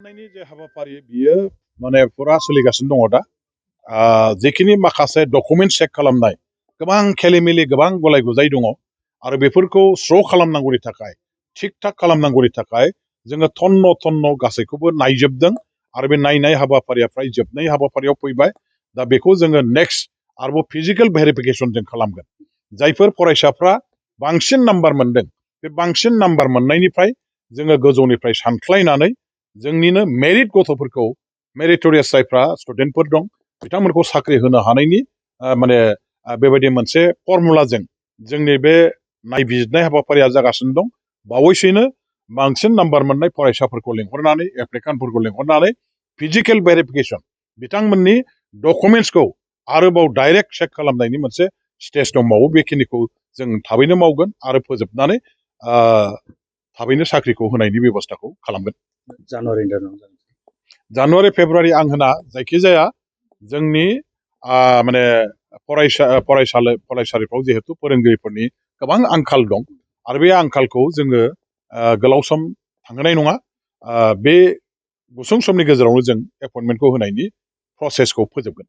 खालामनायनि जे हाबाफारि बियो माने फुरा सोलिगासिनो दङ दा जेखिनि माखासे डकुमेन्ट चेक खालामनाय गोबां खेलिमेलि गोबां गलाय गुजाय दङ आरो बेफोरखौ स्र' खालामनांगौनि थाखाय थिग थाक खालामनांगौनि थाखाय जोङो थन्न थन्न गासैखौबो नायजोबदों आरो बे नायनाय हाबाफारिया फ्राय जोबनाय हाबाफारियाव फैबाय दा बेखौ जोङो नेक्स्ट आरोबाव फिजिकेल भेरिफिकेसन जों खालामगोन जायफोर फरायसाफ्रा बांसिन नाम्बार मोनदों बे बांसिन नाम्बार मोननायनिफ्राय जोङो गोजौनिफ्राय सानख्लायनानै जोंनिनो मेरिट गथ'फोरखौ मेरिटरियास जायफ्रा स्टुडेन्टफोर दं बिथांमोनखौ साख्रि होनो हानायनि माने बेबायदि मोनसे फर्मुलाजों जोंनि बे नायबिजिरनाय हाबाफारिया जागासिनो दं बावैसोनो बांसिन नाम्बार मोननाय फरायसाफोरखौ लेंहरनानै एप्लिकान्टफोरखौ लेंहरनानै फिजिकेल भेरिफिकेसन बिथांमोननि डकुमेन्टसखौ आरोबाव डाइरेक्ट चेक खालामनायनि मोनसे स्टेज दंबावो बेखिनिखौ जों थाबैनो मावगोन आरो फोजोबनानै थाबैनो साख्रिखौ होनायनि बेब'स्थाखौ खालामगोन जानुवारि फेब्रुवारि आं होना जायखिजाया जोंनि माने फरायसालिफ्राव जिहेतु फोरोंगिरिफोरनि गोबां आंखाल दं आरो बे आंखालखौ जोङो गोलाव सम थांहोनाय नङा बे गुसुं समनि गेजेरावनो जों एपइन्टमेन्टखौ होनायनि प्रसेसखौ फोजोबगोन